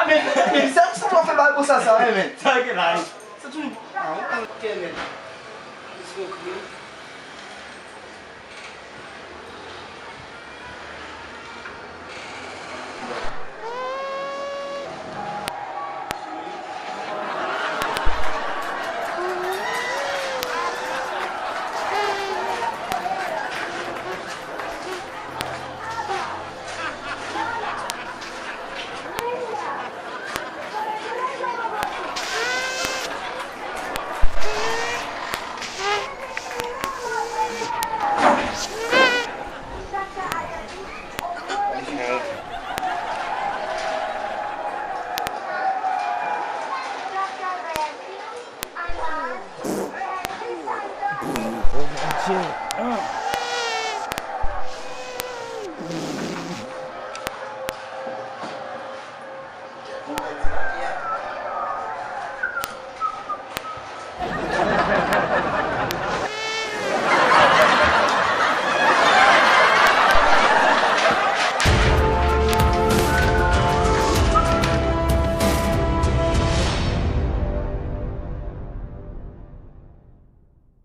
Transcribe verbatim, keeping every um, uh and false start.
Men, men, sa, sa w fè bagay konsa sa, wi, men. Sa gen la, wi. Se tou, ah, ou pa kè nèt. Eskwokri.